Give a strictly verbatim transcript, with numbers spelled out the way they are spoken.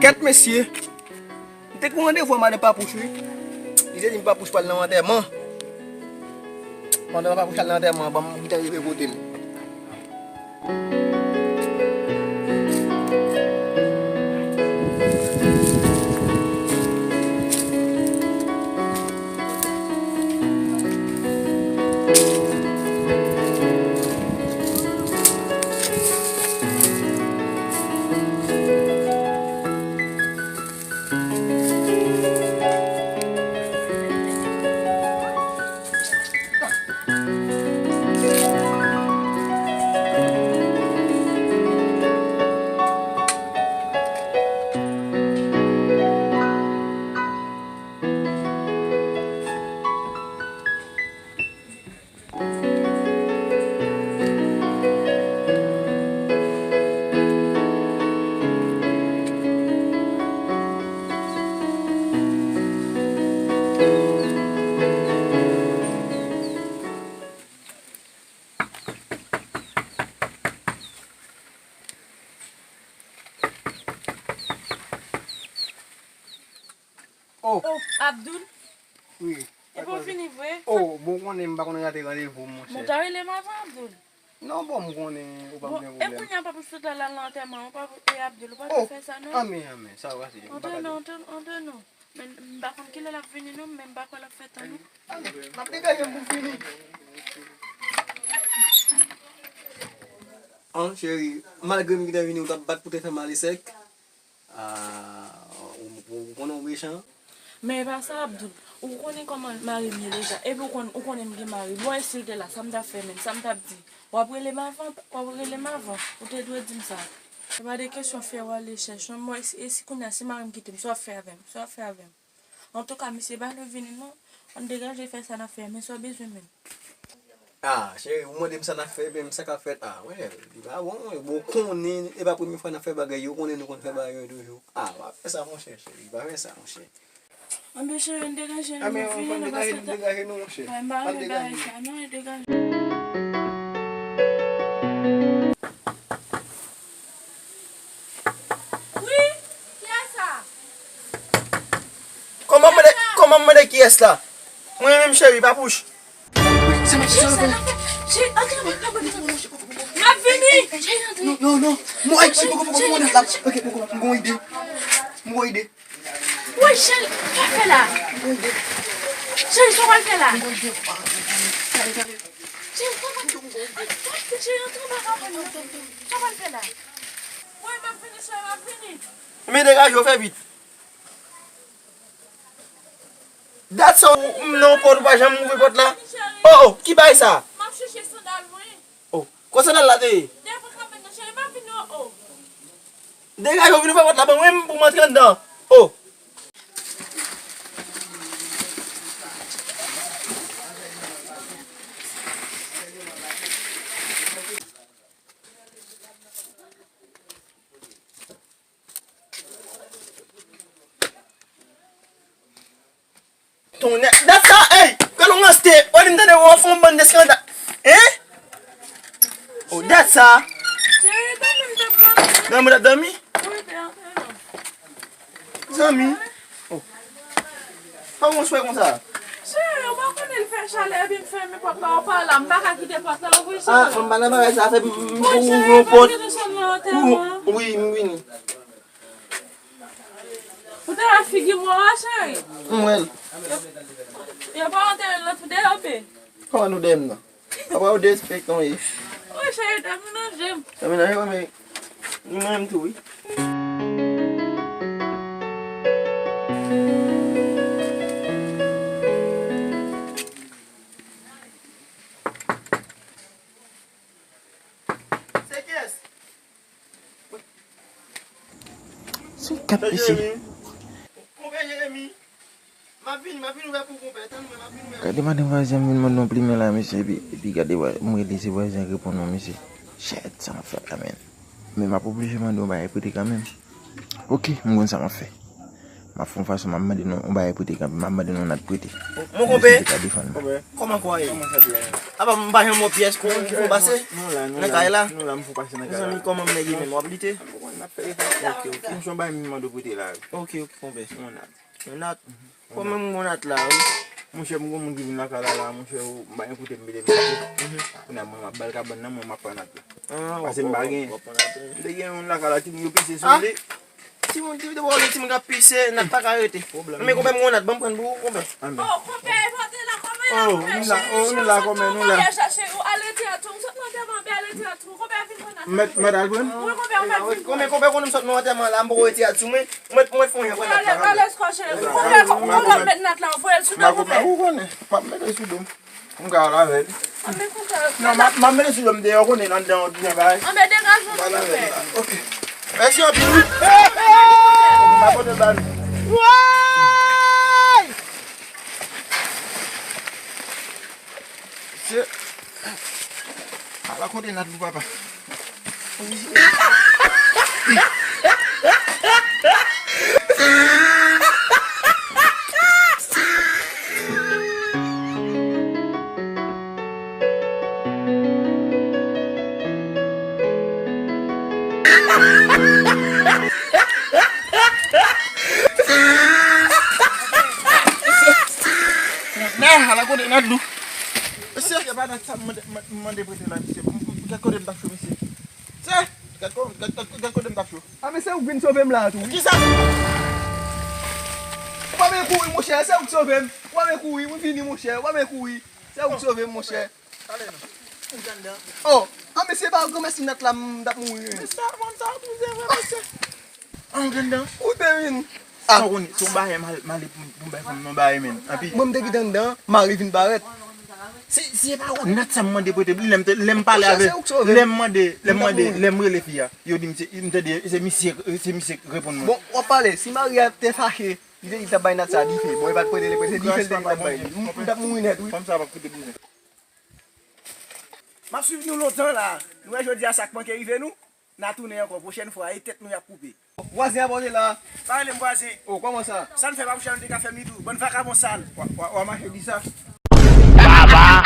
Gad mesye. M te gen randevou ak madan Papouch wi. Li te di m Papouch pral nan antèman. Pandan Papouch al nan antèman an, ban m kite rive kote m. Oh. Oh, Abdoul. Wi. Epi w vini vre? Oh, bon, konnen m pa konn rate randevou, monchè. Bon, ta rele m avan, Abdoul. Non, bon, m konnen ou p ap gen pwoblèm. Bon, e kounye a, papa, m sot al nan antèman, ou pa, e Abdoul, ou pa ta fè sa, non? Anmè, anmè, sa w pase. Antre non, antre non. Men, m pa konn kilè l ap vini, non, men m pa kwè l ap fè tan, non. Anmè, m ap degaje m pou m fini. An, cheri, malgre m gentan vini, ou t ap bat pou te fè m ale sèk. Ah, ou, ou, ou konnen w mechan. Men e pa sa, Abdoul. Ou konnen kòman mari m ye deja. Epi ou konn, ou konnen m gen mari. Bon, e si l te la, sa m t ap fè menm? Sa m t ap di? W ap rele m avan, w ap rele m avan. Ou te dwe di m sa. Se pa de kesyon fè w ale chèche yon mò, e si, e si kounye a, si mari m kite m, sa w ap fè avè m? Sa w ap fè avè m? Antouka, misye pa dwe vini non. Ann degaje fè sa n ap fè a, men sa w bezwen menm? Ah, cheri, ou mande m sa n ap fè, men sa k ap fèt, ah, wè, li pa bon, wi. Bon, ou konnen, e pa premye fwa n ap fè bagay yo, ou konnen nou konn fè bagay yo toujou. Ah, pa fè sa, monchè, cheri, pa fè sa, monchè. Anben, cheri, ann degaje nou, nou fini, nou pase tan. Degaje nou, monchè. Ann degaje nou. Wi, kiyès sa? Kòman mande, kòman mande kiyès la? Mwen menm cheri, Papouch. Cheri, antre nan, antre nan. M ap vini. Cheri, antre. Non, non, non. Mwen, ay, cheri, poko, poko, poko, la. Ok, poko, m gon ide. M gon ide. Woy, cheri, sa w fè la? Cheri, sa w pral fè la? Cheri, sa w pral fè? Cheri, antre anba kabann nan. Sa w pral fè la? Woy, m ap vini, cheri, m ap vini. Men degaje w, fè vit. Dat sa w nan yon pòt ou pa janm ouvri pòt la. Oh, oh, ki bagay sa? M ap chèche sandal mwen. Oh, kote sandal la te ye? Devan kabann nan, cheri, m ap vini, oh, oh. Degaje w, vin ouvè pòt la ban mwen pou m antre anndan. Oh. Tonnè, dat sa, ey, gade yon ranste, w ap di m tande w ap fè yon bann de eskandal. Hein? Oh, dat sa. Cheri, dòmi m t ap dòmi. Dòmi w t ap dòmi? Wi, te antre non. Zanmi. Oh. Pa yon swè konsa. Cheri, ou pa konnen l fè chalè epi m fèmen pòt la, ou pa la, m pa ka kite pòt la ouvri, cheri. Ah, m pa nan bagay sa, fè m, m, m pou ouvri yon pòt. Wi, m vini. Ou te wè figi mò a, cheri? M wè l. Yo, yo pa antere l nan twou deyò, pe? Kòman nou deyò m nan? Apa ou derespektan ye? Wi, cheri, dòmi nan je m. Dòmi nan je w, men li menm tou, wi. Se kiyès? Se kat mesye. Konpè Jeremi, m ap vini, m ap vini ouvè pou konpè, tann mwen, m ap vini ouvè. Gade madan vwazen an vin mande yon plimen la, mesye, epi, epi gade vwa-, m rele se vwazen an reponn mwen, mesye. Shit, sa m ap fè la, men. Men m ap oblije mande yon bagay prete kanmenm. Oke, m konn sa m ap fè. M ap fè yon fason, m ap mande nou yon bagay prete kanmenm, m ap mande nou yon nat prete. Mon konpè, kòman kò a ye? Apa m pa janm wè pyès kou, kou pase nan kay la. Mezanmi, kòman m nèg ye menm, w ap lite? N ap fè efò. Ok, ok. Mwen se yon bagay m mande w prete la, wi. Ok, ok, konbyen? Yon nat. Yon nat? Konbyen m gon nat la, wi? Monchè, m gon moun ki vin lakay la, la, monchè, ou, m pa gen kote m mete m mete. Kounye a, mwen, m ap ba l kabann nan, mwen, m ap pran nat la. Ah, w ap pran nat, wi. Paske m pa gen. M te gen yon lakay la, timoun yo pise sou li. Timoun, timoun, timoun k ap pise, nat pa ka rete. Men konbyen m gon nat, ban m pran pou ou, konbyen? Anben. Oh, konbyen, pote la, konbyen la, oh, konbyen, nou la, konbyen, nou la. Konbyen chache, ou al rete a tou, m sot nan tèman bèl rete a tou, konbyen vin pran nat. Mèt, mèt al pran? Wi, konbyen, mèt vin pran. Konbyen, konbyen, konbyen, m sot nan tèman la, m poko rete a tou, mwen, mwen, mwen fon yon pran nat la. Alèz, alèz, kòchè, konbyen, konbyen, mèt nat la, voye l sou do, konbyen. Ou konnen, m ap mete l sou do m. M ka al avè l. Non, m ap, m ap mete sou do m deyò, konnen anndan an tou yon bagay. Anben, degaje w, non, monchè. Ok. Mèsi anpil, wi. M ap pote l ba nou. Woy! Mesye, ala kote nat pou papa. Nè, ala kote nat lou. Mesye, se pa nat sa m mande, m mande prete la, mesye. M, m, gad kote m t ap cho, mesye. Se, gad ko-, gad, gad, gad kote m t ap cho. A, men se ou k vin sove m la a tou, wi. Kisa? Ou pa men kouri, monchè, se ou k sove m. Ou pa men kouri, ou vini, monchè, ou pa men kouri. Se ou k sove m, monchè. Oh, a, men se pa granmèsi nat la, m t ap mouri, wi. Men sa, moun sa, ou touze vre, mesye. An grandan. Ou te vin. Sa w konnen, se yon bagay mal, mal pou, pou m bay fanm nan bagay, men. Anpi. Mwen, m te kite anndan, mari vin parèt. Si, si se pa ou, nat sa m mande prete, lè m te, lè m pale avè, lè m mande, lè m mande, lè m rele fi a, yo di m se, m tande, se misye, se misye k reponn mwen. Bon, w ap pale, si mari a te fache, li te di l t ap bay nat sa dife. Bon, e pa t prete, li prete, se dife l te di l t ap bay li. M, m t ap mouri nèt, wi. Fanm sa p ap koute bouzen. M ap swiv nou lontan la. Nou wè jodi a sa k manke rive nou. N a tounen ankò. Pwochèn fwa, e tèt nou y ap koupe. Vwazen a pote la. Pa rele m vwazen. Oh, kòman sa? Sa n fè pa pou chè nou te ka fè m li tou. Bann vakabon sal. Wa, wa, wa mache di sa. Baba!